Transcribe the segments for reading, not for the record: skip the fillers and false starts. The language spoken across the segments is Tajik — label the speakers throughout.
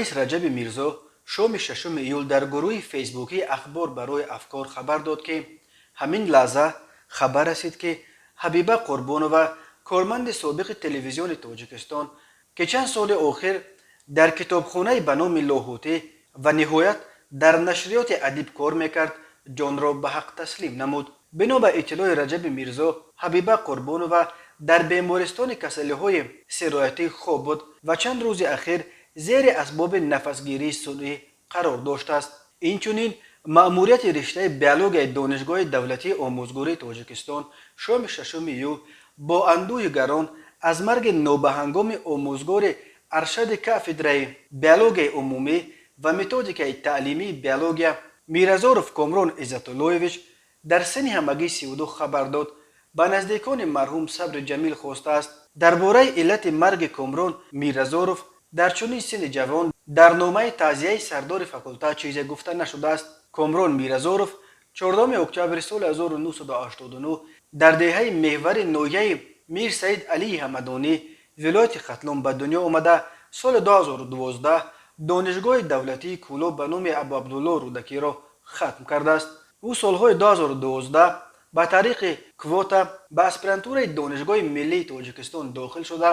Speaker 1: Журналист Раҷаби Мирзо шоми 6 июл дар гурӯҳи фейсбукии «Ахбор барои афкор» хабар дод, ки ҳамин лаҳза хабар расид, ки Ҳабиба Қурбонова, корманди собиқи Телевизиони Тоҷикистон, ки чанд соли охир дар китобхонаи ба номи Лоҳутӣ ва ниҳоят дар нашриёти «Адиб» кор мекард, ҷонро ба ҳақ таслим намуд. Бино ба иттилои Раҷаби Мирзо, Ҳабиба Қурбонова дар бемористони касалиҳои сироятӣ хоб буд ва чанд рӯзи ахир зери асбоби нафасгирии сунъӣ қарор доштааст. Инчунин маъмурияти риштаи биологияи Донишгоҳи давлатии омӯзгории Тоҷикистон шоми 6 июл бо андӯҳи гарон аз марги нобаҳангоми омӯзгори аршади кафедраи биологияи умумӣ ва методикаи таълимии биология Миразоров Комрон Иззатуллоевич дар синни ҳамагӣ 32 хабар дод, ба наздикони марҳум сабри ҷамил хостааст. Дар бораи иллати марги Комрон Миразоров дар чунин синни ҷавон дар номаи таъзияи сардори факултет чизе гуфта нашудааст. Комрон Миразоров 4 октябри соли 1989 дар деҳаи Меҳвари ноҳияи Мир Саид Алии Ҳамадонӣ, вилояти Хатлон ба дунё омада, соли 2012 Донишгоҳи давлатии Кӯлоб ба номи Абуабдулло Рӯдакиро хатм кардааст. Ӯ солҳои 2012 ба тариқи квота ба аспирантураи Донишгоҳи миллии Тоҷикистон дохил шуда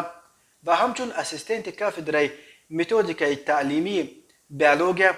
Speaker 1: ва ҳамчун ассистенти кафедраи методикаи таълимии биология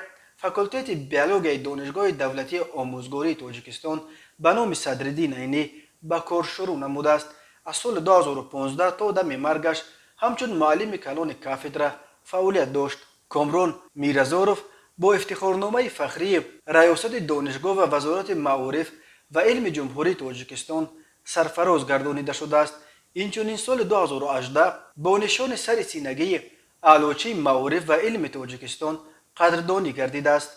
Speaker 1: факултети биологияи Донишгоҳи давлатии омӯзгории Тоҷикистон ба номи Садриддин Айнӣ ба кор шурӯъ намудааст. Аз соли 2015 то дами маргаш ҳамчун муаллими калони кафедра фаъолият дошт. Комрон Миразоров бо ифтихорномаи фахрии Раёсати донишгоҳ ва Вазорати маориф ва илми Ҷумҳурии Тоҷикистон сарфароз гардонида шудааст. Инчунин соли 2018 бо нишони сари синагии Аълочии маориф ва илми Тоҷикистон қадрдонӣ гардидааст.